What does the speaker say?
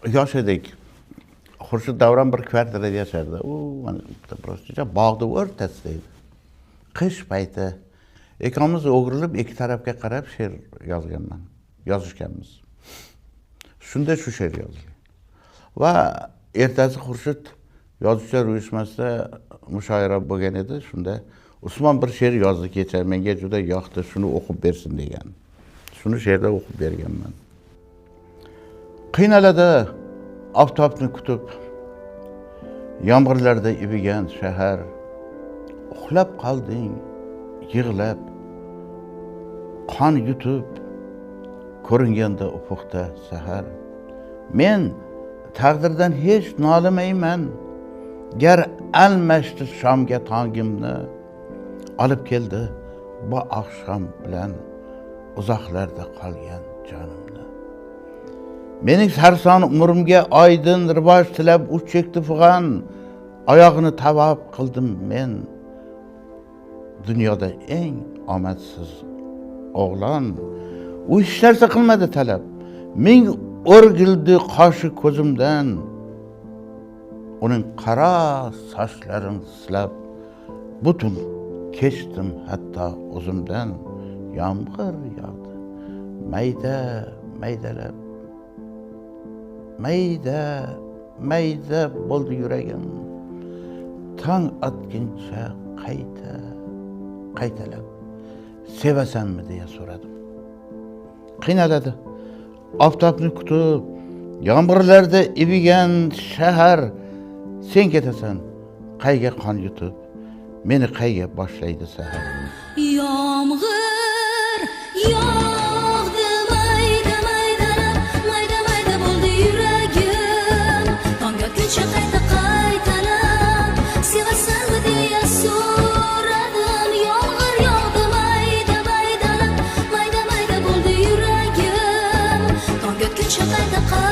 Yosh edik. Xurshid Davron bir kvartirada yashardi. U mana bitta prostacha bog'ni o'rtasida edi. Qish payti ikkovimiz o'girilib ikki tarafga qarab she'r yozganman. Yozishganmiz. Shunda shu she'r yozilgan. Va ertasi Xurshid yozuvchilar uyushmasida mushoira bo'lgan edi. Shunda Usmon bir she'r yozdi kecha, menga juda yoqdi, shuni o'qib bersin degan. Shuni she'rda o'qib berganman. Qiynaladi oftobni kutib, yomg'irlarda ibigan shahar, uxlab qolding yig'lab, qon yutib, ko'ringanda ufuqda sahar. Men taqdirdan hech nolimayman, gar almashdi shomga tongimni, olib keldi bu oqshom bilan uzoqlarda qolgan jonimni. Mening sarson umrimga oydin rivoj tilab u chekdi fig'on, oyog'ini tavob qildim men. Dunyoda eng omadsiz o'g'lon, u hech narsa qilmadi talab. Ming o'rgildi qoshi ko'zimdan, uning qora sochlarini silab, butun kechdim hatto o'zimdan. Yomg'ir yog'di mayda maydalab, mayda mayda bo'ldi yuragim, tong otguncha qayta qaytalab sevasanmi deya so'radim. Qiynaladi oftobni kutib, yomg'irlarda ibigan shahar, sen ketasan qayga qon yutib, meni qayga boshlaydi sahar. Yomg'ir yog'di mayda maydalab, mayda mayda bo'ldi yuragim, tong otguncha qayta qaytalab sevasanmi deya so'radim. Yomg'ir yog'di mayda maydalab, mayda mayda bo'ldi yuragim, tong otguncha qayta.